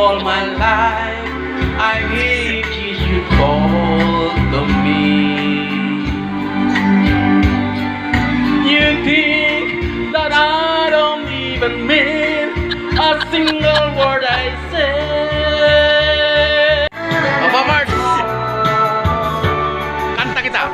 All my life I wish you should call to me. You think that I don't even mean a single word I say. Papa Mars, kanta kita.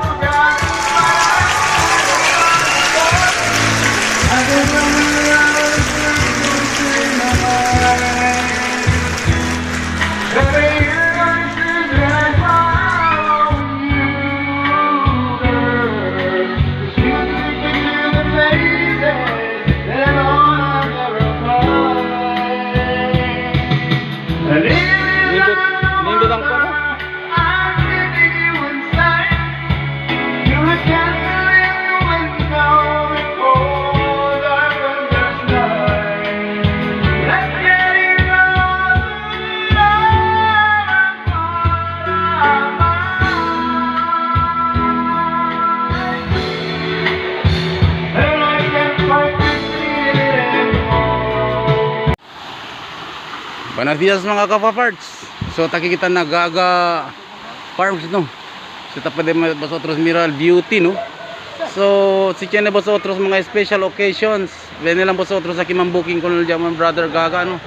Nindot, nindot ang pano. Buenos dias mga kapaparts. So takikita na Gaga Farms, no. So tapos de vosotros mira el beauty, no. So si tiene vosotros mga special occasions, ven lang vosotros aquí man booking con el llaman brother Gaga, no.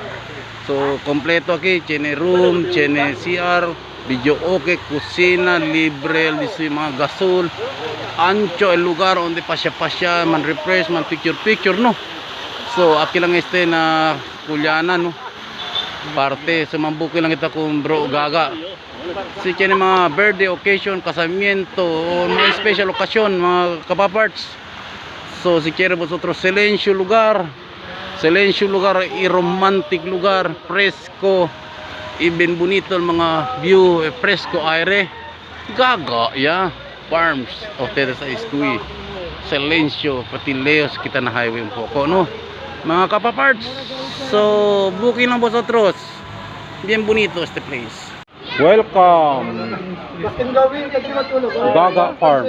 So completo aquí, tiene room, tiene CR, video okay, kusina, libre, listo yung mga gasol. Ancho el lugar donde pasya-pasya, man refresh, man picture-picture, no. So aquí lang este na kulyana, no. Parte so mambukin lang kita kung bro Gaga. Si tiene mga birthday occasion, casamiento o mga special occasion mga kapaparts. So si quiere vosotros silencio lugar y romantic lugar, fresco y bien bonito el mga view, fresco aire. Gaga ya Farms of Teresa Iskui. Silencio pati leos kita na highway un poco, no, mga kapaparts. So booking lang vosotros, bien bonito este place. Welcome Gaga Farm.